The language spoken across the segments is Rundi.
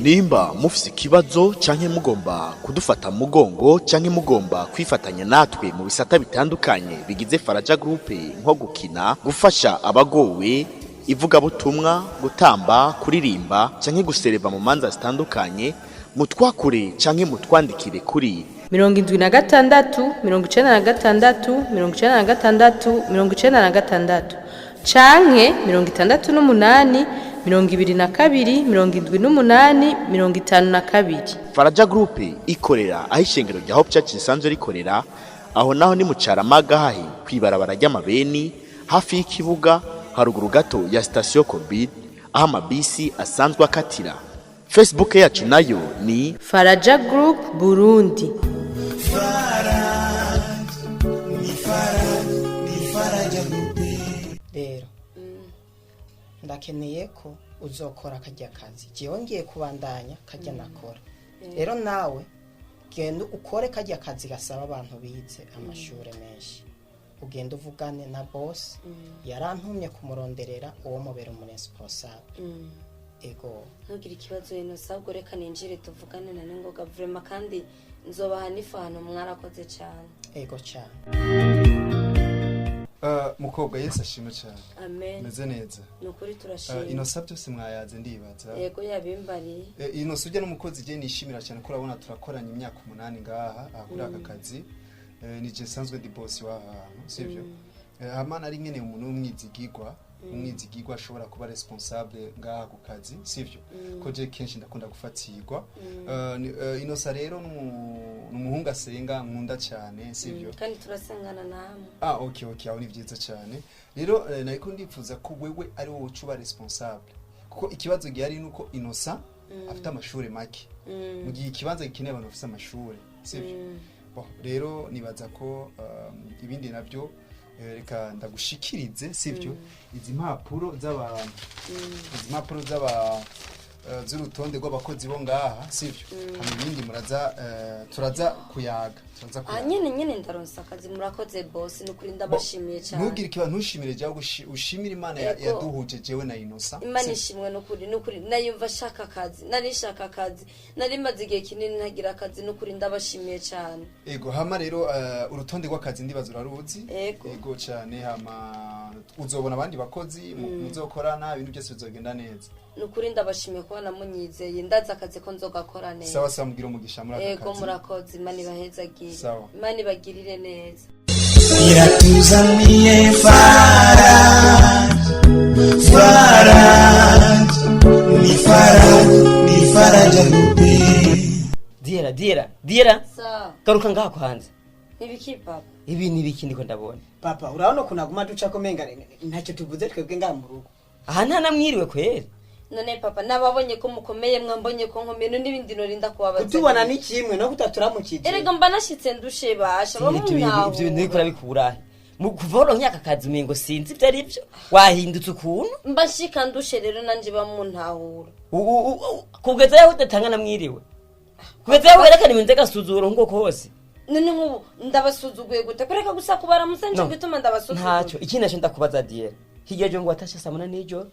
Nimba mufise ikibazo canke mugomba kudufata mu mugongo canke mugomba kwifatanya natwe mu bisata bitandukanye bigize Faraja Group, nko gukina, gufasha abagowe, ivugabutumwa, gutamba, kuririmba canke gusereva mu manza zitandukanye, mutwakure canke mutwandikire kuri 76 96 96 96 canke 68 22 78 52. Faraja Group ikorera aho ishengero rya Hope Church risanzwe rikorera. Aho naho ni mu Caramaga, hahi kwibarabara ry'amabeni, hafi y'ikibuga, haruguru gato ya sitasiyo Korbid, aho amabisi asanzwe akatira. Facebook yacu nayo ni Faraja Group Burundi. Rero ndakeneye ko uzokora kajya kazi. Jewe ngiye kubandanya kajya nakora. Rero nawe genda ukore kajya kazi gasaba abantu bize amashuri menshi. Ugenda uvugane na boss, yarantumye kumuronderera uwo mubera umuresponsable. Ego. Ntugire ikibazo ino sabwo, reka ninjire tuvugane na ningoga vraiment, kandi nzobaha n'ifano, mwarakoze cyane. Ego cyane. Mukobwa, Yesu ashimwe cyane. Amen. Meze neza? Ni ukuri turashima. Inosa byose mwayaze, ndibaza. Yego, yabimbariye. Inosa ujya n'umukozi je nishimira cyane ko urabona turakoranye imyaka 8 ngaha aha kuri aka kazi. Ni je nsanzwe ndi boss w'aha hantu, sivyo? Hama nari nkeneye umuntu w'umwizigirwa, umwizigirwa ashobora kuba responsable ngaha ku kazi, sivyo? Ko je kenshi ndakunda gufatirwa. Inosa rero n'umuhungu asenga, nkunda cyane, sivyo? Kandi turasengana namwe. Ah, okay, aho ni vyiza cyane. Rero nariko ndifuza ko wewe ari wowe ucuba responsable, kuko ikibazo gihari nuko Innocent afite amashuri make, mu gihe ikibanza gikeneye abantu bafite amashuri, sivyo? Bon, rero nibaza ko ibindi navyo reka ndagushikirize, sivyo? Izi mpapuro z'aba z'urutonde rw'abakozi bo ngaha, sivyo? Hama ibindi muraza turaza kuyaga, turaza Aha kuyaga. nyene ndaronsa akazi. Murakoze boss, ni ukuri ndabashimiye cyane. Ntugire ikibazo, ntushimire jewe, ushimire Imana yaduhuje jewe na Innocent. Imana ishimwe, nukuri, nukuri nayumva ashaka akazi, nari nshaka akazi, nari maze igihe kinini ntagira akazi. Nukuri ndabashimiye cyane. Ego, hama rero urutonde rw'akazi ndibaza uraruzi. Ego. Ego cyane. Hama uzobona abandi bakozi muzokorana, ibintu byose bizogenda neza. Nukuri ndabashimiye kuba namunyizeye, ndazi akazi ko nzogakora neza. Sawa sawa, mugira umugisha muri aka Ego. kazi. Murakoze, Imana ibahezagire. Sawa. Imana ibagirire neza. Iratuzaniye Faraj, Faraj, ni Faraj, ni Faraja Group. Diera, Diera, Diera! Sawa. Garuka ngaha kwanza. Nibiki, papa? Ibi ni ibiki ndiko ndabona? Papa, urabona ukuntu aguma duca ko menga ntacyo tuvuze twebwe ngaha mu rugo. Aha nta namwiriwe kweri. None papa, nababonye ko mukomeye, mwambonye ko nkomeye, none n'ibindi norinda kubabaza? Kutubona ni kimwe no kutaturamukije. Erega mba nashitse ndushe, basha. Ivyo bintu uriko urabikurahe? Mu kuva waronke aka kazi umengo sinzi ivyo ari vyo, wahindutse ukuntu. Mba nshika ndushe rero, nanje bamuntahura. Kugeza yaho udatanga namwiriwe, kugeza yaho werekana ibintu vy'agasuzuguro nk'uko kose. None nk'ubu ndabasuzuguye gute? Kureka gusa kubaramutsa nico No. gituma ndabasuzuguye? Ntacyo. Ikindi naco ndakubaza, Diera, hirya ejo ngo watashe saa 8 y'ijoro.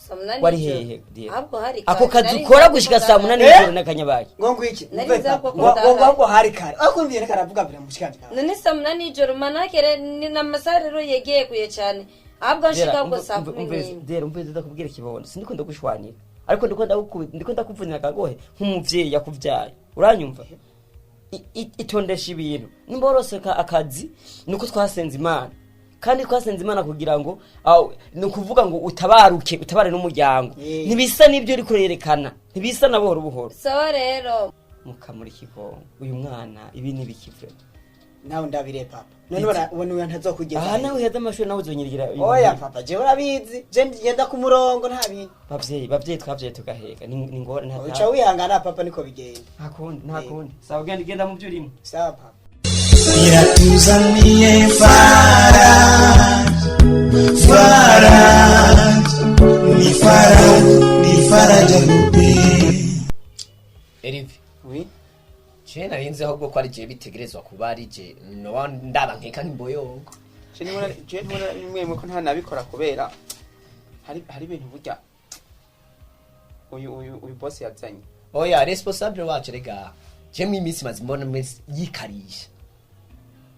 Saa 8 Wari y'ijoro? hehe, Diera? Ahubwo hari Ako kare. kazi Nari ukora nzi gushika ko saa 8 Eh? y'ijoro n'akanyabaki? Ngo ngwiki? Nari Umve nzi papa, ko ngo kudahari. ngo hari kare ariko umviye reka aravuga bira mushikanje. None saa 8 y'ijoro manakere ni n'amasaha rero yegeye cyane, ahubwo nshika ahubwo saa 11. Diera, umve, ndakubwira ikibondo, sindiko ndagushwanira, ariko ndiko ndakuvunira akagohe nk'umuvyeyi yakuvyaye, uranyumva? Itondesha ibintu. Nimba warose akazi nuko twasenze Imana, kandi twasenze Imana kugira ngo ni ukuvuga ngo utabaruke, utabare n'umuryango. Ntibisa n'ibyo uriko urerekana, ntibisa na buhoro buhoro. Sawa rero. Mukamuri kigongo uyu mwana, ibi ni bikive? Nawe ndabire papa, none ubona ubona uyu ntazokugeza Aha nawe uheze amashuri, nawe uzonyirigira. Oya papa, jewe urabizi, je ngenda ku murongo, nta bintu. Bavyeyi, bavyeyi twavyeyi tugaheka, ni ngorane. Uca wihangana papa, niko bigenda. Nta kundi, nta kundi. Sawa, genda, genda mu byo urimo. Sawa papa. Iratuzaniye Faraj, Faraj, ni Faraj, ni Faraja Group. Erive. Oui. Je nari nzi ahubwo ko ari je bitegerezwa kuba ari je noba ndaba nkeka nk'imboyongo. Je ntibona bimwe bimwe ko ntanabikora kubera hari ibintu burya. Uyu boss yazanye. Oya, responsable wacu rega je mu iminsi maze mbona mwese yikarisha,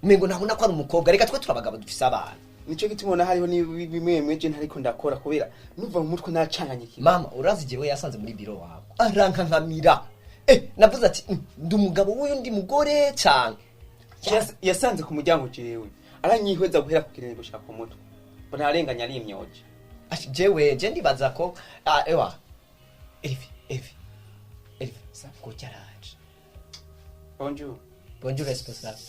umengo ntabona ko ari umukobwa. Reka twe turabagabo dufise abana. Nico gituma ubona hariho ni bimwe bimwe je ntariko ndakora kubera numva mu mutwe nacanganye ikintu. Mama, urazi jewe yasanze muri biro wawe arankankamira, navuze ati: Ndi umugabo w'undi mugore cyane." Yasanze ku muryango jewe aranyihweza guhera ku kirenge gushaka ku mutwe, mbona arenganya ari imyoje. Ati, jewe je ndibaza ko ewa Evi, Evi, Evi, ko cyaraje. Bonjour. Bonjour, responsable.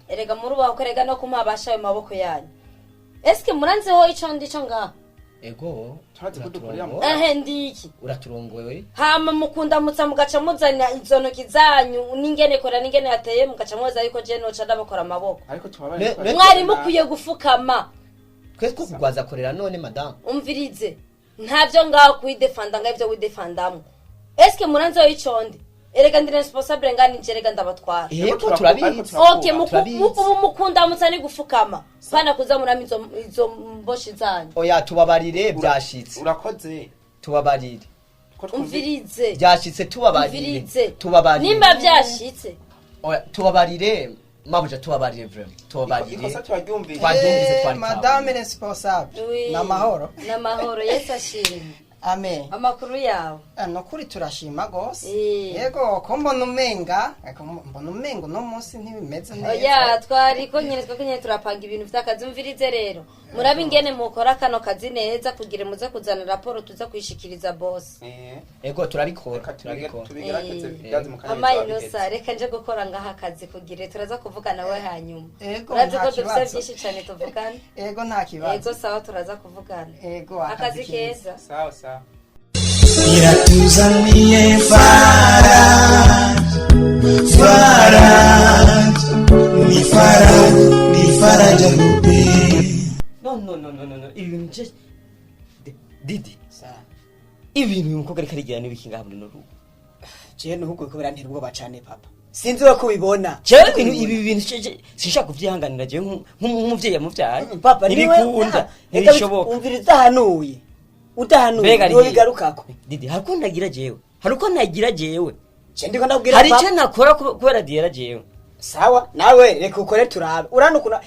Erega murubaho, erega no kumabasha ayo maboko yanyu. Eske muranzeho ico ndico ngaha? Ego. Turazi ko dukorera mu- Ehe, ndiki? Uraturongoye. Hama mukundamutsa mugaca muzana izo ntoki zanyu n'ingene kora n'ingene yateye, mugaca mubaza yuko je noca ndabakora amaboko. Ariko tubabaye. Mwari mukwiye gufukama. Twe two kugwaza korera none, madame. Umvirize, ntavyo ngaho kwidefanda ngaho ivyo widefandamwo. Eske muranzeho ico ndi? Erega ndi responsable ngani nje, erega ndabatwara. Yego, turabizi. Okay, Turabizi. ubu mukundamutsa ni gufukama, pana kuza murama izo mboshi zanyu. Oya, tubabarire, byashitse. Urakoze. Tubabarire. Ko twumvi- Umvirize. Byashitse, tubabarire. Umvirize. Tubabarire. Nimba vyashitse. Oya, tubabarire mabuja, tubabarire vraiment, tubabarire. Ikosa turaryumvise. Twaryumvise, twari Madame responsable. Oui. Namahoro. N'amahoro, Yesu ashimwe. Amen. Amakuru yawe? Nukuri turashima gose. Eh. Yego, ko mbona umenga, ko mbona umenga uno munsi ntibimeze neza. Oya, twariko nyene, twako nyene turapanga ibintu vy'akazi. Umvirize rero, murabe ingene mukora kano kazi neza kugira muze kuzana raporo tuze kuyishikiriza boss. Ego, turabikora. Reka Turabikora. tubigerageze byaze mu kanya Ama bizaba inosa biheze. reka nje gukora ngaha akazi kugira turaza kuvugana we hanyuma. Ego, Urazi nta ko dufise kibazo. vyinshi cane tuvugana. Ego, nta kibazo. Ego, sawa, turaza kuvugana. Ego, akazi keza. Sawa sawa. Iratuzaniye Faraj, Faraj, ni Faraj, ni Faraja Group. No, no, no, no, no, no, ibi bintu je Didi, Sawa. ibintu uyu mukobwa ariko arigira n'ibiki ngaha muri rugo? Jewe nuhubwo ko birantera ubwoba cane, papa, sinzi uko ubibona. Jewe ibintu, ibi bintu sinshaka kuvyihanganira jewe nk'umuvyeyi yamuvyaye. Papa, niwe Ntibikunda, ntibishoboka. Umvira, udahanuye, udahanuye Mbega ari niwe hehe? bigarukako. Didi, hari uko nagira jewe, hari uko nagira jewe. Je ndiko ndabwira Hari papa. icyo nakora kubera Diera jewe. Sawa, nawe reka ukore turabe. Urana ukuntu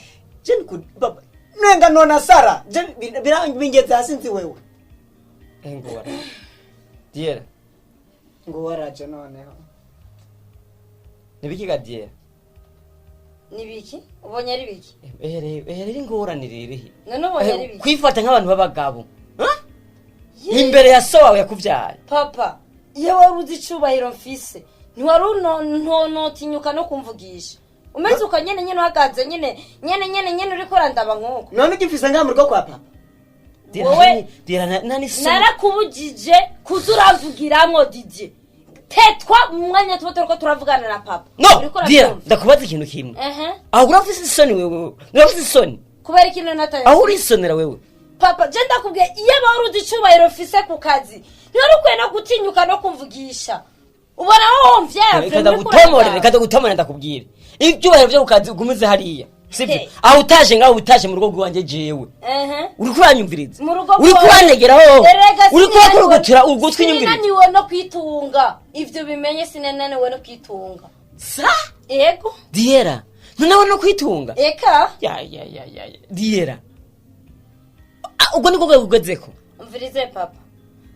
je papa nenga nona sara je bingeze hasi, nzi wewe. Ngora Diera. Ngo waraje noneho. Nibiki ga Diera? Nibiki ubonye ari biki? Ehere, ehere, ingorane ririhe? None ubonye ari biki? Kwifata nk'abantu b'abagabo, Huh? Imbere ya so wawe yakuvyaye. Papa, iyo wari uzi icubahiro mfise ntiwari ntonotinyuka no kumvugisha umeze uko nyene nyene uhagaze nyene nyene nyene nyene uriko urandaba nk'uko. None ugifise ngaha mu rugo kwa papa? Diera, Wowe- Diera, nani so Narakubujije kuza uravugiramwo, Didier, tetwa mu mwanya tuba turiko turavugana na papa. No. Uriko Diera, uravyumva? ndakubaza ikintu kimwe. Ehe. Aho urafise isoni wewe? Urafise isoni? Kubera ikintu nataye. Aho urisonera wewe? Papa, je ndakubwiye, iyo wari uzi icubahiro mfise ku kazi ntiwari ukwiye no gutinyuka no kumvugisha. Ubona wowe womvyara. Reka ndagutomore, reka ndagutomore, ndakubwira ibyubahiro byo kukazi ugumize hariya, sibyo? Hey. Aho utaje ngaho, utaje mu rugo rwanjye jewe. Ehe. Uriko uranyumviriza? Mu rugo Uriko rwawe. uranegeraho? Erega Uriko urakurugutira ugutwi? Nyumviriza. Sinananiwe no kwitunga, ivyo bimenye, sinananiwe no kwitunga. Sa? Yego. Diera, noneho no kwitunga? Eka. Ya ya ya ya ya. Diera, ubwo niko rwego ugezeko? Umvirize papa,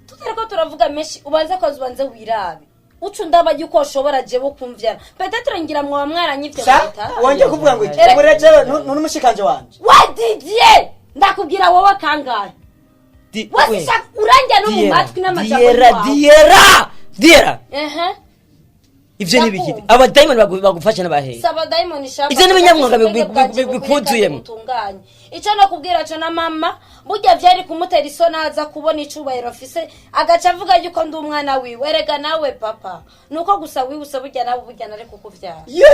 tutariko turavuga menshi, ubanze kwanza ubanze wirabe uca undaba yuko ushobora jewe kumvyara, peut-être ngira mwoba mwaranyivye Sa mwita. wongeye kuvuga ngo iki? Erega- Ubure jewe none umushikanje wanje. Wa Didier, ndakubwira wowe kangahe? Wese urangya no mu Diera, matwi n'amajambo Diera, yawe. Diera, Diera, Ehe. ivyo ni bikidi? Ndakumva. Abadayimoni bagufasha n'abahehe? Saba dayimoni shamba. Ivyo ni ibinyamwuga Ubwenge bwanje bikuzuyemo. butunganye. Ico nakubwira co na mama burya vyari kumutera isoni aza kubona icubahiro mfise agaca avuga yuko ndi umwana wiwe. Erega nawe papa, nuko gusa wibuse, burya nawe burya nari kukuvyara. Yo.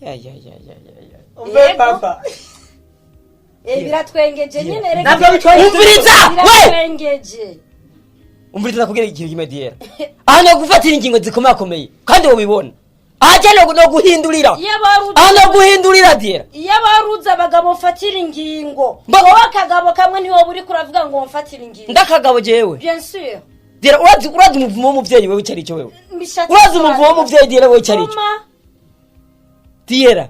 Ya ya ya ya ya ya. Umve Yego. papa. Eh, biratwengeje nyene erega. Navyo bitwengeje. Umviriza, we! Biratwengeje. Umviriza, ndakubwira ikintu kimwe, Diera, aha no gufatira ingingo zikomakomeye kandi wobibona aha je no guhindurira. Iyo baruzi- Aha no guhindurira, Diera. Iyo baruzi abagabo mfatira ingingo, wowe akagabo kamwe ntiwoba uriko uravuga ngo mfatire ingingo. Ndakagabo jewe? Bien sûr. Diera, urazi umuvumo w'umuvyeyi wewe icari cyo wewe? Urazi umuvumo w'umuvyeyi Diera wewe icari cyo? Diera,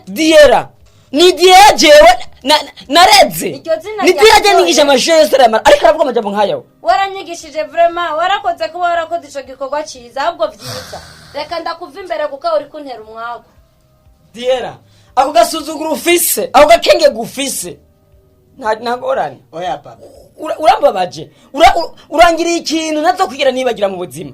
Diera ni Diera jewe nareze. Iryo zina Ni Diera je ryawe. nigisha amashuri yose aramara, ariko aravuga amajambo nk'ayo. Waranyigishije vraiment, warakoze kuba warakoze ico gikorwa ciza, ahubwo vyiza reka ndakuva imbere kuko uri kuntera umwaku. Diera, ako gasuzuguro ufise, ako gakenge gufise, nta ngorane. Oya papa. Urambabaje, urangiriye ikintu ntazokwigira nibagira mu buzima,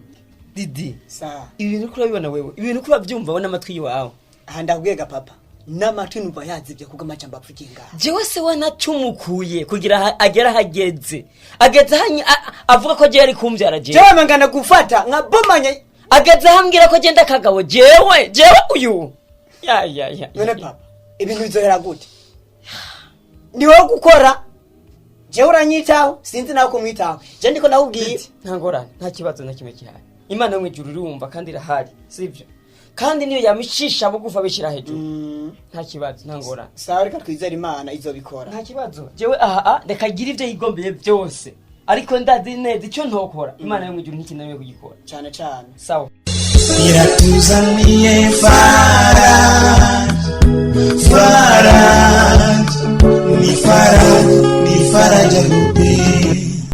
Didi. Sawa. Ibi bintu uriko urabibona wewe, ibi bintu uriko urabyumva wowe n'amatwi yiwawe? Aha ndakubwiye ga papa, n'amatwi numva yazivye kubwo amajambo avugiye ngaha. Jewe se wanacumukuye kugira agere ahageze, ageze avuga ko jewe ari kumvyara jewe. Jewe mangana gufata nkabomanya. Ageze ahambwira ko genda kagabo jewe uyu ya ya ya. None papa, ibintu bizohera gute? Ni wowe gukora, jewe uranyitaho, sinzi nawe kumwitaho, je ndiko ndakubwiye. Nta ngorane, nta kibazo na kimwe gihari. Imana yo mw'ijuru irumva kandi irahari, sivyo? Kandi niyo yamishisha bugufa abishyira hejuru. Nta kibazo, nta ngorane. Sawa, reka twizere Imana izobikora. Nta kibazo. Jewe aha reka gira ivyo yigombeye byose, ariko ndazi neza icyo ntokora Imana yo mw'ijuru ntikinaniwe kugikora. Cane cane. Sawa. Iratuzaniye Faraj, Faraj, ni Faraj, ni Faraja Groupe.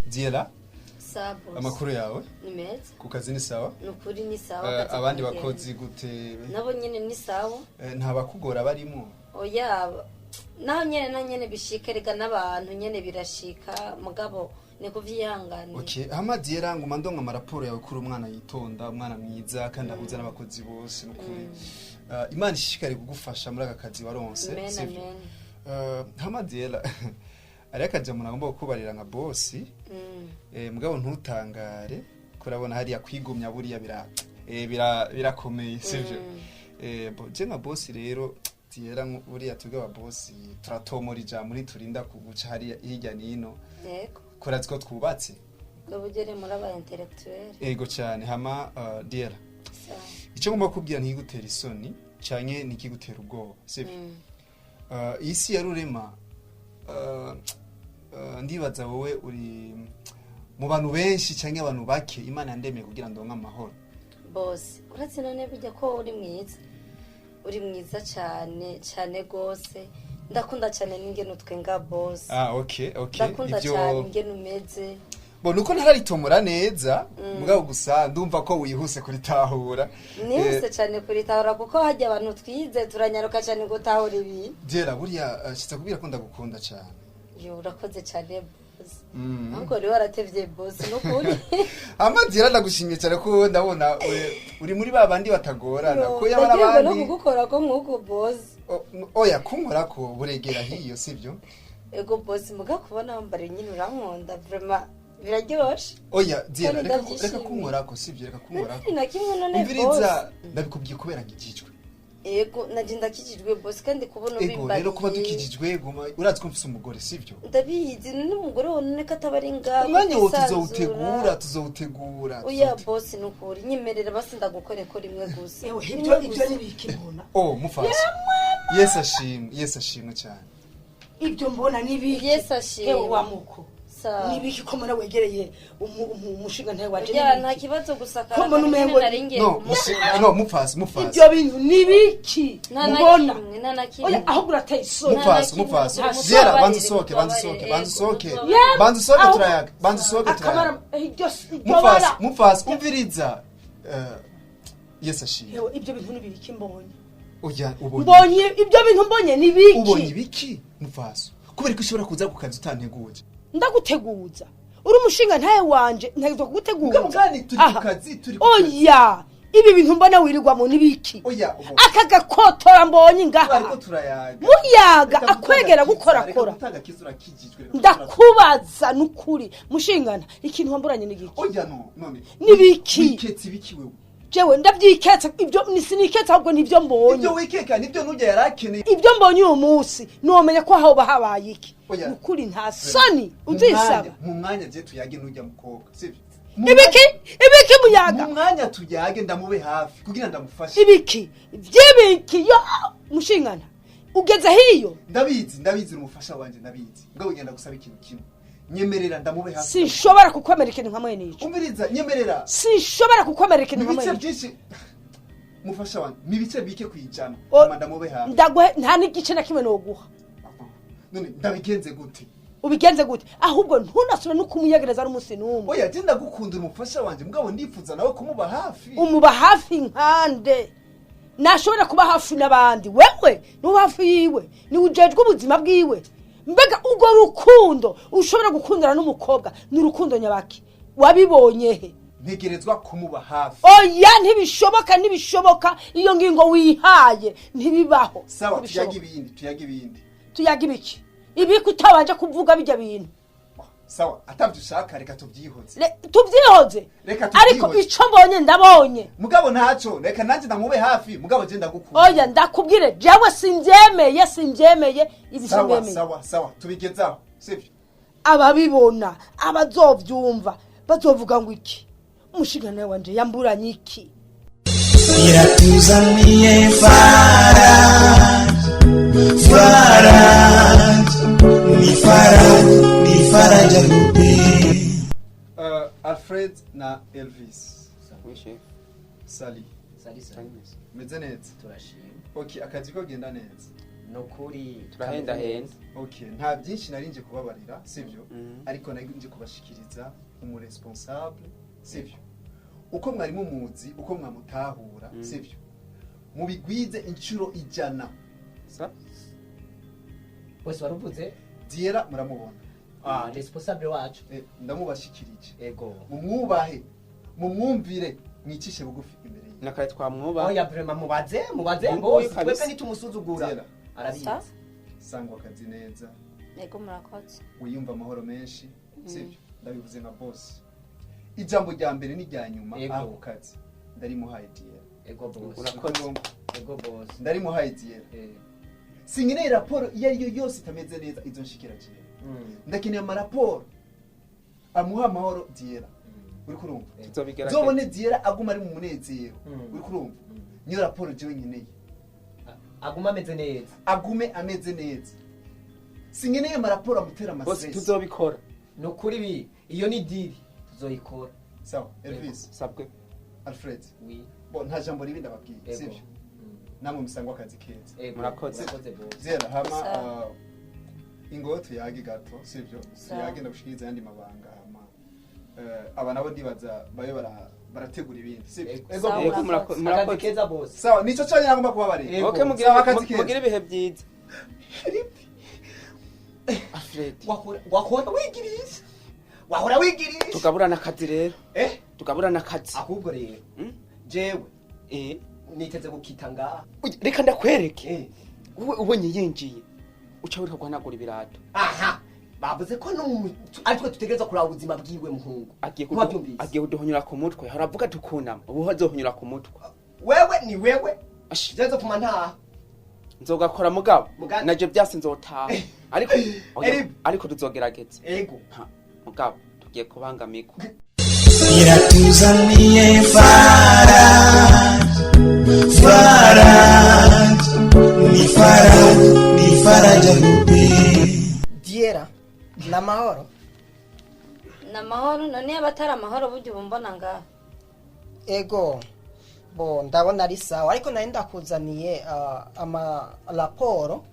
Diela, Sabo. amakuru yawe? Ni meza. Ku kazi ni sawa? Ni ukuri ni sawa. Akazi Abandi kagenda. bakozi gute? Nabo nyene ni sawa. Nta bakugora barimo? Oya, naho nyene na nyene bishika rega, n'abantu nyene birashika, mugabo ni kuvyihanganira. Okay, hama Diela, nguma ndonka amaraporo yawe kuri umwana yitonda, umwana mwiza kandi ahuza n'abakozi bose nukuri. Imana ishishikare kugufasha muri aka kazi waronse, Amen, sivyo? amen. Hama Diela, hariho akajambo nagomba kukubarira nka bosi. Mugabo ntutangare, kurabona hariya kwigumya buriya birakomeye, sivyo? Je nka bosi rero Diela, buriya twebwe ababosi turatomora ijambo, ntiturinda kuguca hariya hirya nino. Yego. Kurazi ko twubatse. Ubwo bugere muri aba intellectuel. Ego cyane. Hama Diela, Sawa. icyo ngomba kubwira ntikigutera isoni canke ntikigutera ubwoba, sivyo? Isi ya rurema, ndibaza wowe uri mu bantu benshi canke abantu bake Imana yandemeye kugira ndonke amahoro. Bose, uretse none bijya ko uri mwiza, uri mwiza cyane cyane gose, ndakunda cyane n'ingene utwenga, bose. Ah, okay. Ndakunda cyane ingene umeze. Bo nuko ntararitomora neza, mugabo gusa ndumva ko wihuse kuritahura. Nihuse cyane kuritahura kuko hajya abantu twize turanyaruka cyane gutahura ibintu. Diela, buriya shitse kubwira ko ndagukunda cyane. Yo, urakoze cyane bose. Ahubwo rero waratevye bose, nukuri. Hama Diela, ndagushimiye cyane ko ndabona uri muri ba bandi batagorana ko yaba ari Ndagiye no abandi. kugukora ko nk'uku, bose. Oya, kunkorako buregera hiyo, sivyo? Ego bose, muga kubona wambara nyine urankunda, vraiment biraryoshe. Oya Diela, Kandi reka ndabyishimiye. kunkorako, sivyo? Reka kunkorako. Na kimwe none Umviriza, bose. ndabikubwiye kubera ngijijwe. Ego, naje ndakijijwe bose, kandi kubona Ego rero kuba ubimbariye. dukijijwe, guma urazi ko mfise umugore, sivyo? Ndabizi n'umugore wawe none ko ataba ari ngaho Umwanya wo kwisanzura. tuzowutegura. Oya bose, nukuri nyemerera basi ndagukore ko rimwe gusa. Ewe, Rimwe ibyo gusa. nibiki mbona? Oh, mufasi, Yesu ashimwe, Yesu ashimwe cyane. Ibyo mbona nibiki? Yesu ashimwe. Ewe wa muko, Sawa. nibiki ko mbona wegereye umushinga ntawe waje? Oya, Nibiki? nta kibazo gusa. Ko mbona umengo- nari ngiye No, kumukura. no, mufasi, mufasi. Ibyo bintu nibiki Nta na mbona? kimwe, nta na kimwe. Oya, ahubwo urateye isoni. Mufasi, Nta na mufasi. kimwe. Diela, banza Mutubabarire, usohoke, banza usohoke, banza usohoke. mutubabarire. Banza usohoke Ahubwo- turayaga, banza usohoke Akamara turayaga. iryo Mufasi, bara. mufasi, umviriza. Yesu ashimwe. Ewe, ibyo bintu nibiki mbonye? Oya, ubonye. Mbonye ibyo bintu mbonye nibiki? Ubonye ibiki, mufasi? Kubera ko ushobora kuza ku kazi utanteguje. Ndaguteguza, uri umushinga ntawe wanje, ntegerezwa kuguteguza. Mugabo kandi turi ku Aha. kazi, turi ku kazi. Oya, ibi bintu mbona wirirwamo nibiki? Oya, Aka gakotora mbonye ngaha. Ariko turayaga. Muyaga. Reka gutanga Akwegera kiza, gukorakora. reka gutanga kiza, urakijijwe, reka Ndakubaza nukuri mushingana, ikintu wamburanye n'igiki? Oya, no none. Nibiki? Wiketse ibiki wewe? Jewe ndabyiketse ibyo siniketse, ahubwo nibyo mbonye. Ibyo wikeka nibyo nujya yarakeneye. Ibyo mbonye uyu munsi nomenya ko aho habaye iki. Oya. Nukuri nta soni uzisaba. Mu mwanya je tuyage nujya mukobwa, sivyo? Ibiki, ibiki muyaga? Mu mwanya tuyage, ndamube hafi kugira ndamufashe. Ibiki by'ibiki yo mushingana ugeze hiyo? Ndabizi, ndabizi, umufasha wanje ndabizi. Mugabo ngenda gusaba ikintu kimwe. Nyemerera ndamube hafi. Sinshobora kukwemera ikintu nka mwene ico. Umviriza, nyemerera. Sinshobora kukwemera ikintu nka Ni ibice mwene ico. byinshi, mufasha wanjye, ni ibice bike kwijana. O- Hama ndamube hafi. Ndaguhe nta n'igice na kimwe noguha. None ndabigenze gute? Ubigenze gute? Ahubwo ntunasubire no kumuyegereza n'umunsi n'umwe. Oya, je ndagukunda, umufasha wanje, mugabo ndifuza nawe kumuba hafi. Umuba hafi nkande? Nashobora kuba hafi n'abandi, wewe nuba hafi yiwe? Niwe ujejwe ubuzima bwiwe? Mbega urwo rukundo ushobora gukundana n'umukobwa ni urukundo nyabaki? Wabibonye he? Ntegerezwa kumuba hafi. Oya, ntibishoboka, ntibishoboka. Iyo ngingo wihaye ntibibaho. Sawa. Ntibishoboka. Tuyaga ibindi, tuyaga ibindi. Tuyaga ibiki? Ibiki utabanje kuvuga bijya bintu? Sawa, atavyo ushaka reka tubyihoze. Tubyihoze. Reka Ariko tubyihoze. ico mbonye ndabonye. Mugabo ntaco, reka nanje ndamube hafi, mugabo je ndagukunda. Oya, ndakubwire, jewe simbyemeye, simbyemeye ibi. Sawa. Simbyemeye. Sawa sawa, tubigezaho, sivyo? Ababibona, abazovyumva bazovuga ngo iki? Umushigana wanje yamburanye iki? Iratuzaniye Faraj, Faraj, ni Faraj, ni Faraja Group. Alfred na Elvis. Oui, chef. Sali. Sali, sali. Meze neza? Turashima. Okay, akazi ko genda neza? Nukuri. Turahendahenda. Okay, nta byinshi nari nje kubabarira, sivyo? Ariko nari nje kubashikiriza umuresponsable, sivyo? Uko mwari mumuzi, uko mwamutahura, sivyo? Mubigwize inshuro 100. Sa? Wese waruvuze? Diera muramubona. Ah, responsable wacu. Eh, ndamubashikirije. Ego. Mumwubahe, mumwumvire, mwicishe bugufi imbere yiwe. Nakare twamwubaha. Oya, vraiment, mubaze, mubaze Nguyu bose. kabisa. Twebwe nitumusuzugura. Diera. Arabizi. Sa? Sangwa akazi neza. Yego, murakoze. Wiyumva amahoro menshi, sivyo? Ndabivuze nka boss. Ijambo rya mbere n'irya nyuma Ego. aho ku kazi ndarimuhaye Diera. Ego boss. Urakoze. Ego boss. Ndarimuhaye Diera. Eh. Sinkeneye raporo iyo ari yo yose itameze neza izo nshikira Diera. Ndakeneye amaraporo amuha amahoro Diera. Uri kurumva? Tuzobigerageza. Nzobone Diera aguma ari mu munezero. Mm. Uri kurumva? Niyo raporo jewe nkeneye. Aguma ameze neza. Agume ameze neza. Sinkeneye amaraporo amutera Bose, amastress. tuzobikora. Nukuri bi iyo ni deal tuzoyikora. Sawa, Elvis. Sabwe. Alfred. Oui. Bo, nta jambo ribi ndababwiye, Ego. sivyo? Namwe musangwa akazi keza. Ego. Murakoze. Murakoze boss. Zera, hama Sawa. ingo tuyage gato, sivyo? Sawa. Tuyage, ndagushikiriza ayandi mabanga, hama aba nabo ndibaza babe barategura ibindi, sivyo? Ego. Ego. Sawa. Yego, Murakoze. Akazi murakoze. keza boss. Sawa, nico cyonyine nagomba kubabarira. Ego. Okay, mugire Sawa, akazi keza. mugire ibihe byiza. Alfred. Wahora wahora wigirisha. Wahora wigirisha. Tugaburana akazi rero. Eh? Tugaburana akazi. Ahubwo rero Mm? jewe Eh. niteze gukita ngaha. Reka ndakwereke. Eh. Wowe ubonye yinjiye uca wiruka guhanagura ibirato. Aha. Bavuze ko no aritwe tutegerezwa kuraba ubuzima bwiwe muhungu. Agiye Ntiwabyumvise? agiye kuduhonyura ku mutwe. Haravuga tukunama, ubu azohonyura ku mutwe. Wewe ni wewe. Ashi, Jewe nzopfuma ntaha. Nzogakora mugabo. Muga- Naje byase nzotaha, ariko oya, Eric. ariko tuzogerageza. Ego. Ha, mugabo tugiye kubangamikwa. Iratuzaniye Faraj, Faraj, ni Faraj, ni Faraja Group. Diera, ni amahoro? Ni amahoro. None yaba atari amahoro burya ubu mbona ngaha? Ego, bo ndabona ari sawa, ariko nari ndakuzaniye ama raporo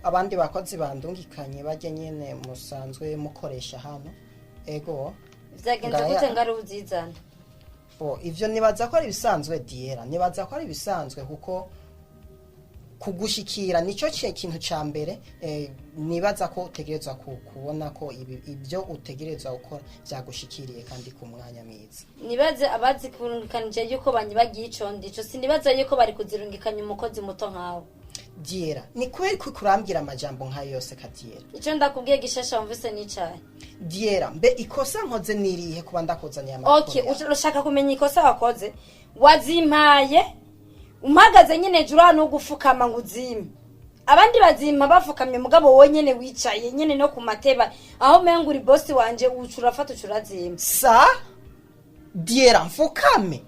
abandi bakozi bandungikanye bajya nyene musanzwe mukoresha hano. Ego. Vyagenze Ngaya. gute ngari uzizana? Bo, ivyo nibaza ko ari ibisanzwe, Diera, nibaza ko ari ibisanzwe kuko kugushikira nico kintu ca mbere. Nibaza ko utegerezwa kubona ko ibyo utegerezwa gukora vyagushikiriye kandi ku mwanya mwiza. Nibaze abazikurungikanije yuko banyibagiye ico ndico. Sinibaza yuko bari kuzirungikanya umukozi muto nkawe. Diera, ni kubera ko kurambwira amajambo nkayo yose ka Diera? Ico ndakubwiye gishasha wumvise n'icayi? Diera, mbe ikosa nkoze nirihe kuba ndakuzaniye amakuru Okay, yawe? urashaka kumenya ikosa wakoze? Wazimpaye umpagaze nyene hejuru hano gufukama ngo uzime. Abandi bazimpa bafukamye, mugabo wowe nyene wicaye nyene no ku mateba aho umenga uri bosi wanje, uca urafata uca urazima. Sa Diera, mfukame?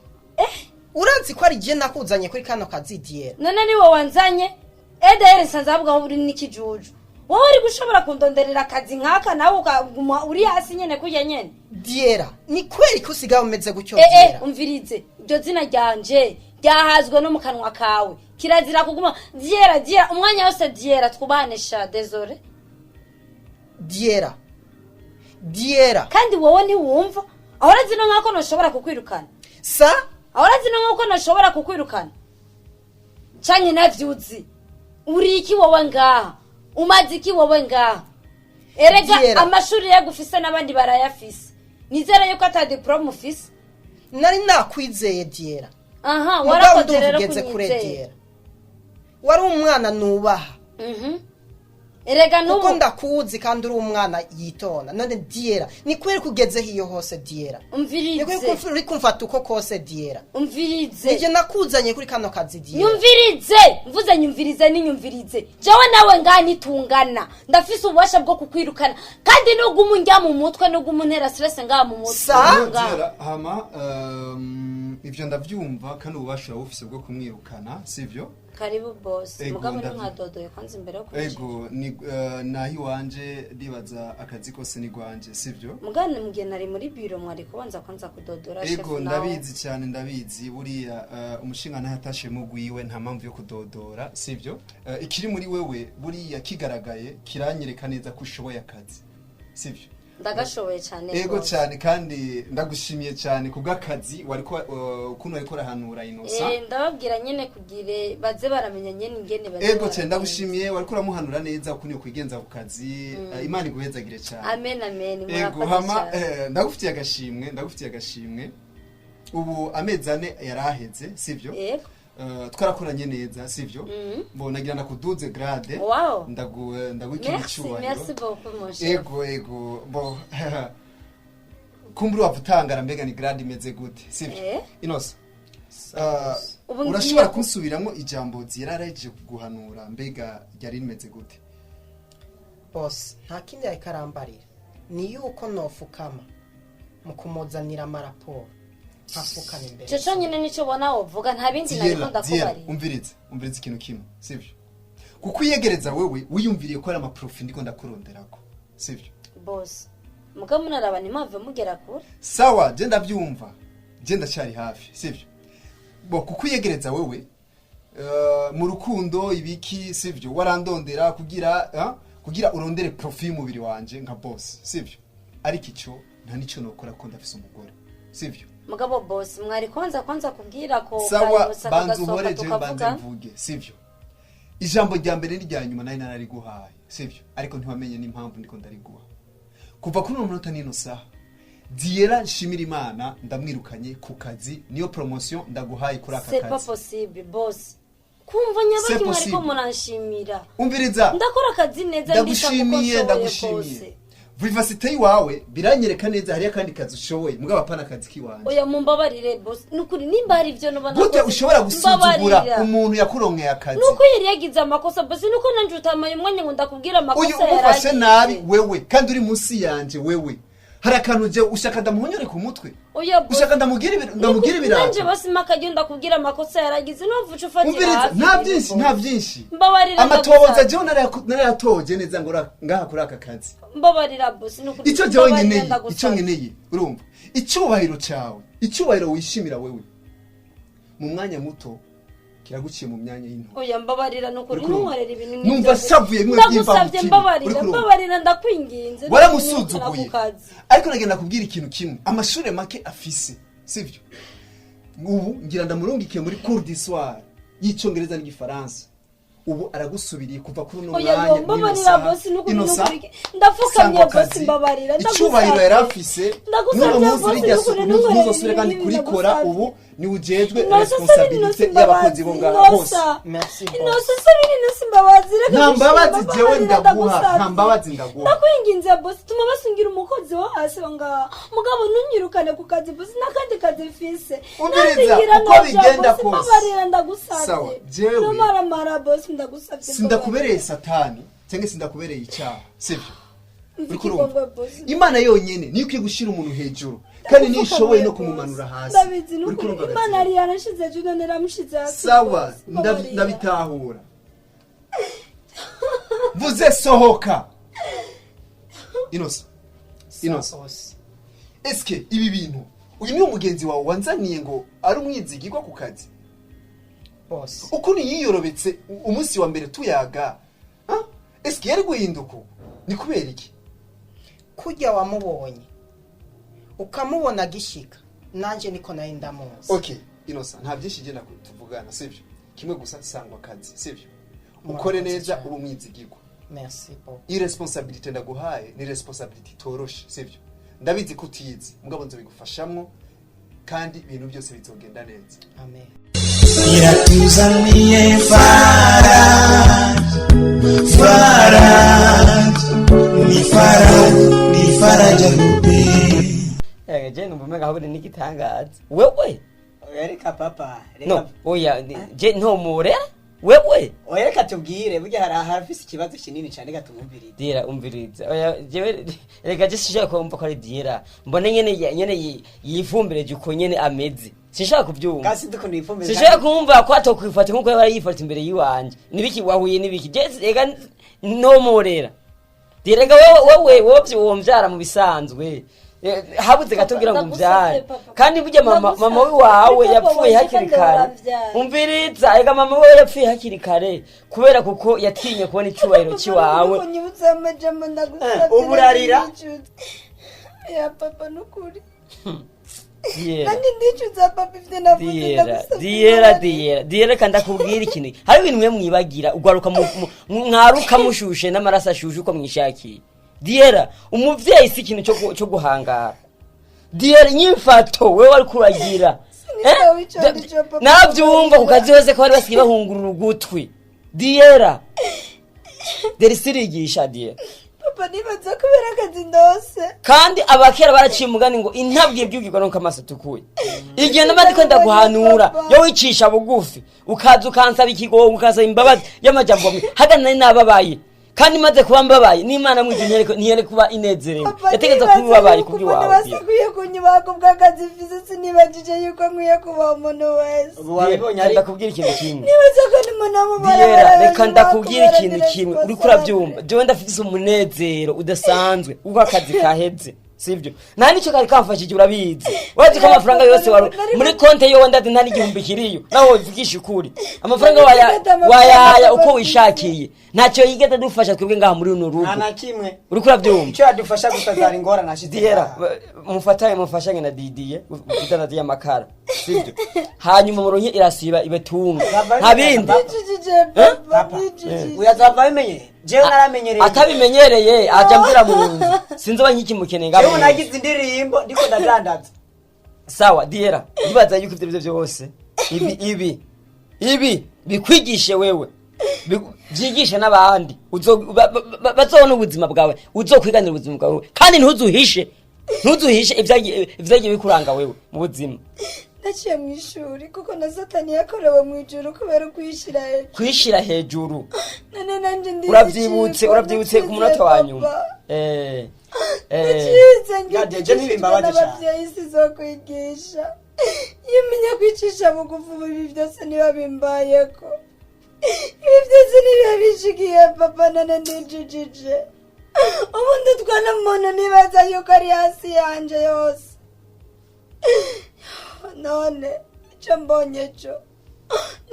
Urazi ko ari je nakuzanye kuri kano kazi, Diera. None ni wowe wanzanye? Edayeri nsanze avuga aho uri n'ikijuju. Wowe uri gushobora kundonderera akazi nk'aka nawe ukaguma uri hasi nyene kurya nyene? Diera, ni kweri ko usigaye umeze gutyo? Eh. Diera. Umvirize, iryo zina ryanje ryahazwe no mu kanwa kawe. Kirazira kuguma Diera, Diera umwanya wose. Diera, twubahane sha, désolé. Diera, Diera. Kandi wowe ntiwumva. Aho urazi no nk'ako ntushobora kukwirukana? Sa? Aho urazi no nk'uko ntushobora kukwirukana canke navyuzi? Uri iki wowe ngaha? Umaze iki wowe ngaha erega? Diera. Amashuri yagufise n'abandi barayafise. Nizere yuko ata diplôme ufise. Nari nakwizeye, Diera. Aha. Mugabo Warakoze ndumva rero ugeze kure. kunyizera. Diera, wari umwana nubaha. Erega Kuko n'ubu ndakuzi kandi uri umwana yitonda. None Diera, ni kweri kugezeho iyo hose, Diera? Ni kweri Umvirize. uri kumfata uko kose, Diera? Umvirize. Nije nakuzanye kuri kano kazi, Diera. Nyumvirize, mvuze nyumvirize, ninyumvirize. Jewe nawe ngaha nitungana. Ndafise ububasha bwo kukwirukana, kandi nuguma unjya mu mutwe, nuguma untera stress ngaha mu mutwe. Sa? Ngaha. Diera, hama ivyo ndavyumva, kandi ububasha urabufise bwo kumwirukana, sivyo? Karibu boss. Ego, Mugabo ntimwadodoye kwanza imbere yo kwinjira? Ego, ni naho iwanje, ndibaza akazi kose ni gwanje, sivyo? Mugane mugihe nari muri biro mwari kubanza kwanza kudodora, chef. Ego. Nawe. Ndabizi cyane, ndabizi. Buriya umushinga ntayatashe mu gwiwe, nta mpamvu yo kudodora, sivyo? Ikiri muri wewe buriya kigaragaye, kiranyereka neza ko ushoboye akazi, sivyo? Ndagashoboye cyane Ego. rwose. Cyane, kandi ndagushimiye cyane kubw'akazi wariko ukuntu wariko urahanura Inosa. Ndababwira nyene kugire baze baramenya nyene ingene baze Ego cyane. baragenza. Ndagushimiye, wariko uramuhanura neza ukuntu yokwigenza ku kazi. Imana iguhezagire cyane. Amen, amen. Ego. Murakoze Hama cyane. ndagufitiye agashimwe, ndagufitiye agashimwe. Ubu amezi 4 yaraheze, sivyo? Yego. Twarakoranye neza, sivyo? Mhm. Bo nagira ndakuduze grade. Wow. Ndagukira Merci. icyubahiro. Merci beaucoup, mon chef. Ego, bo kumbura wavutangara, mbega ni grade imeze gute, sivyo? Inosa, Ubu ngiye urashobora kunsubiramo ijambo ziraraje kuguhanura, mbega ryari rimeze gute? Boss, nta kindi yariko arambarira, ni yuko nofukama mu kumuzanira amaraporo, nkafukama imbere. Ico conyene nico ubona wovuga? Nta bindi nariko Diela, Diela, ndakubarira? umvirize, umvirize ikintu kimwe, sivyo? Kuko uyegereza wewe wiyumviriye ko ari amaprofits ndiko ndakuronderako, sivyo? Boss, mugabo munaraba ntimwave mugera kure. Sawa, je ndavyumva, je ndacyari hafi, sivyo? Bo kukuyegereza wewe mu rukundo ibiki, sivyo? Warandondera kugira urondere profit y'umubiri wanje nka boss, sivyo? Ariko ico nta nico nokora kuko ndafise umugore, sivyo? Mugabo boss, mwari kwanza kubwira ko Sawa. kayosa Banza kagasohoka uhore, jewe banze tukavuga. mvuge, sivyo? Ijambo rya mbere n'irya nyuma nari narariguhaye, sivyo? Ariko ntiwamenye n'impamvu ndiko ndariguha. Kuva kuri uno munota n'ino saha, Diera nshimira Imana ndamwirukanye ku kazi. Niyo promotion ndaguhaye kuri aka C'est pas kazi. possible, boss. Kumva C'est nyabaki mwariko possible. muranshimira? Umviriza. Ndakora akazi neza, ndita kuko Ndagushimiye. nshoboye Ndagushimiye. kose. Vivacité iwawe biranyereka neza hariyo akandi kazi ushoboye, mugabo apana akazi kiwanje. Oya, mumbabarire boss, nukuri nimba hari ivyo noba Gute nakoze, ushobora gusuzugura mbabarira. umuntu yakuronkeye akazi? Nuko yari yagize amakosa, boss, nuko nanje utamaye umwanya ngo ndakubwira Uyu amakosa umufashe yaragize. nabi wewe, kandi uri munsi yanje. Wewe hari akantu je ushaka ndamuhonyore ku mutwe? Oya boss. Ushaka ndamugire Nanje ibirato? basi makajya ndakubwira amakosa yaragize, numva uca ufatira Umviriza. hafi Nta ibintu, byinshi, boss. nta byinshi. Mbabarira, Amatohoza ndagusabye. jewe narayatoje neza ngo ngaha kuri aka kazi. Mbabarira boss, nukuri Icyo jewe mbabarira, nkeneye, icyo ndagusabye. nkeneye, urumva, icyubahiro cyawe, icyubahiro wishimira wewe, mu mwanya muto kiraguciye mu myanya y'intoki. Oya, mbabarira nukuri. Uri kurumva? Ntunkorere ibintu Numva nk'ibyo. savuye bimwe Ndagusabye, by'imvamutima. mbabarira. Uri kurumva? Mbabarira, ndakwinginze. Waramusuzuguye. Ku kazi. Ariko nagenda kubwira ikintu kimwe: amashuri make afise, sivyo? Ubu ngira ndamurungikiye muri cours du soir y'icyongereza n'igifaransa. Ubu aragusubiriye kuva kuri uno Oya mwanya yo, n'ino mbabarira saha. boss, nukuri, Inosa, nukuri ndapfukamye sangwa boss, kazi. mbabarira. Icyubahiro yari afise Ndagusabye, n'uno munsi boss, rijya nukuri, suku ntunkorere ntuzosubire kandi ibintu kurikora. ndagusabye. Ubu ni ujejwe Inosa, responsabilité sabini, y'abakozi bo ngaha bose. Inosa. Merci, boss. Inosa, sabini, inosa, imbabazi, reka Nta gushima, mbabazi jewe mbabarira, ndaguha, nta ndagusabye. mbabazi ndaguha. Ndakwinginze boss, tuma basungira umukozi wo hasi wo ngaha, mugabo ntunyirukane ku kazi boss, n'akandi kazi mfise. Umviriza, Nanzingira uko noja, bigenda boss, kose. mbabarira, ndagusabye. Sawa, jewe Nomaramara boss, ndagusabye. Sindakubereye satani cyangwa sindakubereye icyaha, sivyo? Mva Uri kurumva? ikigongwe, boss. Imana yonyene niyo ikwiye gushyira umuntu hejuru, kandi niyo ishoboye no kumumanura hasi. Ndabizi. Uri Nukuri kurumva, Imana Gatsinzi? yari yarashize hejuru, none iramushize hasi. Sawa. Boss, mbabarira. Ndabitahura. Mvuze sohoka. Inosa, Inosa, eske ibi bintu, uyu niwo mugenzi wawe wanzaniye ngo ari umwizigirwa ku kazi? Bose. Ukuntu yiyorobetse umunsi wa mbere tuyaga, ah? Eske yari guhinduka uku? Ni kubera iki? Kurya wamubonye ukamubona agishika, nanjye niko nari ndamuzi. Okay, Inosa, nta byinshi genda tuvugana, sibyo? Kimwe gusa, sangwa akazi, sibyo? Ukore Murakoze neza, cyane. uba umwizigirwa. Merci beaucoup. Iyi responsabilité ndaguhaye ni responsabilité itoroshe, sibyo? Ndabizi ko utiyizi, mugabo nzobigufashamwo kandi ibintu byose bizogenda neza. Amen. Iratuzaniye Faraj, Faraj, ni Faraj, ni Faraja Group. Je numva umenga ahubwo ni n'igitangaza wewe. Oya, reka papa, reka. No, oya, je ntomurera wewe. Oya, reka tubwire, burya hari harafise ikibazo kinini cyane, reka tumwumvirize. Dira, umviriza, oya, jewe reka je sinshaka kumva ko ari Dira, mbona nyene nyene yifumbireje uko nyene ameze, sinshaka kubyumva. Kasi dukuntu yifumbire. Sinshaka kumva ko atokwifata nkuko yaba yifata imbere yiwanje. Nibiki wahuye nibiki? Je reka ntomurera Dira, reka wewe wewe womvyara mu bisanzwe. Habuze gato kugira ngo umvyare. Ndagusavye, papa. Kandi burya mama Ndagusavye. mama wiwawe Papa yapfuye wanje hakiri kandi kare. uramvyara. Umviriza, ega mama wiwe yapfuye hakiri kare kubera kuko yatinye kubona icubahiro ciwawe. Unyibutsa amajambo, ndagusavye. Ubu urarira? Ndicuza. Ya papa, nukuri. Diyera, Nanjye ndicuza papa ivyo navuze. Diyera, Ndagusavye Diyera, imbabazi. Diyera, Diyera, kandi akubwira ikintu. Hari ibintu mwe mwibagira, ugwaruka mwaruka mushushe n'amaraso ashushe uko mwishakiye. Diyera, umuvyeyi si ikintu cyo guhangara. Diyera, inyifato wewe wariko uragira. Sinitaho ico ndico, papa. Navyumva ku kazi hose ko bari basigaye bahungurura ugutwi. Diyera, Derisi irigisha, Diyera. Papa, nibaza kubera akazi ndose. Kandi abakera baraciye umugani ngo intabwiye byubwirwa nuko amaso atukuye. Igihe namaze ko ndaguhanura, yo wicisha bugufi, ukaza ukansaba ikigongo, ukansaba imbabazi y'amajambo amwe hagana nari nababaye, kandi maze kuba mbabaye n'Imana mw'ijuru ntiyere kuba inezerewe. Papa, Yategeza nibaza kuba ubabaye yuko umuntu kubw'iwawe. basakwiye kunyubaha kubw'akazi mfise, sinibagije yuko nkwiye kubaha umuntu wese. Ubu wabibonye ari Ndakubwira ikintu kimwe. Nibaza ko ni umuntu wo mu Diyera, barabara reka banyubaha ndakubwira kubera ikintu ndi kimwe, uriko responsable. urabyumva? Jewe ndafise umunezero udasanzwe uko akazi kaheze, sibyo? Nta nicyo kari kamfashije, urabizi. Urazi ko amafaranga yose wari muri konte yowe, ndazi nta n'igihumbi kiriyo. Nawe wovugisha ukuri, amafaranga wayaya uko wishakiye, ntacyo yigeze adufasha twebwe ngaha muri runo rugo. Nta na kimwe. Uriko urabyumva? Icyo yadufasha gusa zari ingorane ashize. Diyera, mufatanye, mufashanye na Didiye kudandaza y'amakara, sibyo? Hanyuma muronke irasiba ibatunga, nta bindi. Ndicujije papa, ndicujije. Uyazava bimenye, jewe naramenyereye. Atabimenyereye aja mvira mu nzu, sinzoba nkikimukeneye ngaho Jewe mu nzu. nagize indirimbo ndiko ndadandaza. Sawa Diera, ndibaza yuko ivyo byose ibi bikwigishe wewe, vyigishe n'abandi. Bazobona ubuzima bwawe, uzokwiganira ubuzima bwawe, kandi ntuzuhishe ivyagiye bikuranga wewe mu buzima. Naciye mu ishuri kuko na Satani yakorewe mu ijuru kubera ukwishira hejuru. Kwishira hejuru. None nanje ndizi. Uravyibutse, uravyibutse ku munota wa nyuma. Ndacize. Ya, je ntibimbabaje cane. N'abavyeyi sizokwigisha. Iyo umenya kwicisha bugufi, ubu ibi byose niba bimbayeko, ibi byose nibiba bishikiye papa. None ndijijije, ubundi utwana muntu nibaza yuko ari hasi yanje yose. None icyo mbonye cyo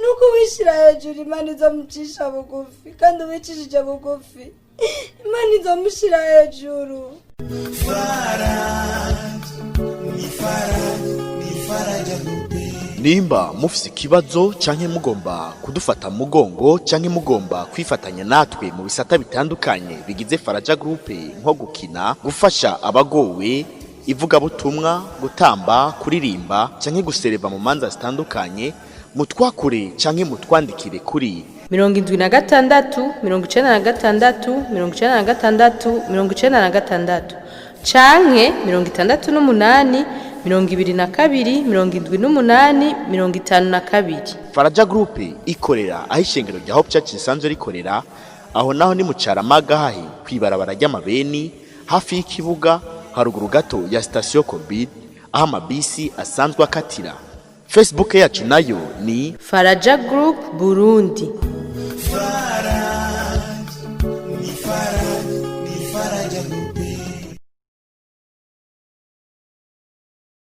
nuko uwishyira hejuru Imana izomucisha bugufi, kandi uwicishije bugufi Imana izomushyira hejuru. Faraj, ni Faraj, ni Faraja Group. Nimba mufise ikibazo canke mugomba kudufata mu mugongo canke mugomba kwifatanya natwe mu bisata bitandukanye bigize Faraja Group, nko gukina, gufasha abagowe, ivugabutumwa, gutamba, kuririmba canke gusereva mu manza zitandukanye, mutwakure canke mutwandikire kuri 76 96 96 96 canke 68 22 78 52. Faraja Group ikorera aho ishengero rya Hope Church risanzwe rikorera, aho naho ni mu Caramaga, hahi kwibarabara ry'amabeni, hafi y'ikibuga, haruguru gato ya sitasiyo Covid, aho amabisi asanzwe akatira. Facebook yacu nayo ni Faraja Group Burundi. Faraj.